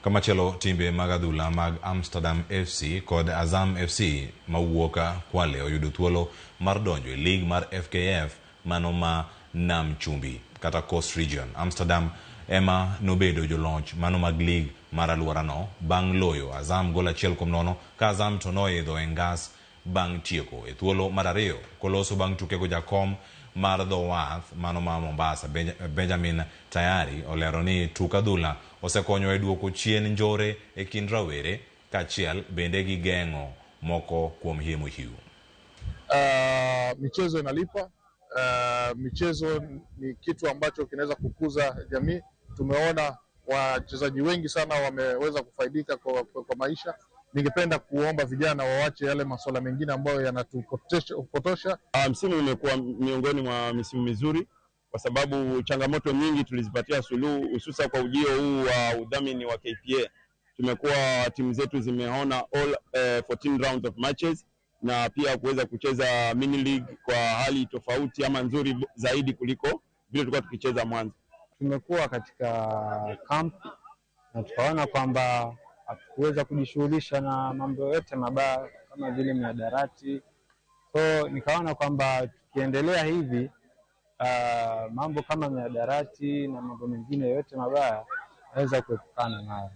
Kamachielo timbe mag adhula mag Amsterdam FC kod Azam FC mawuok Kwale oyudo thuolo mar donjo e lig mar FKF mano ma Nam Chumbi kata Coast Region. Amsterdam ema nobedo joloch mano mag lig mar alworano bang' loyo Azam gol 1-0 ka Azam to noidho e ngas bang' tieko e thuolo mar ariyo. Koloso bang' tukego jakom mar dho wath mano ma Mombasa Benjamin Tayari olero ni tuk adhula osekonyo e duoko chien njore e kind rawere kaachiel bende gi geng'o moko kuom hiemo hiu. Michezo inalipa. Michezo ni kitu ambacho kinaweza kukuza jamii. Tumeona wachezaji wengi sana wameweza kufaidika kwa maisha. Ningependa kuomba vijana wawache yale masuala mengine ambayo yanatupotosha. Msimu umekuwa miongoni mwa misimu mizuri kwa sababu changamoto nyingi tulizipatia suluhu, hususa kwa ujio huu wa udhamini wa KPA. Tumekuwa timu zetu zimeona all 14 rounds of matches na pia kuweza kucheza mini league kwa hali tofauti ama nzuri zaidi kuliko vile tulikuwa tukicheza mwanzo. Tumekuwa katika camp na tukaona kwamba hatukuweza kujishughulisha na mambo yote mabaya kama vile mihadarati. So nikaona kwamba tukiendelea hivi mambo kama mihadarati na mambo mengine yote mabaya naweza kuepukana nayo.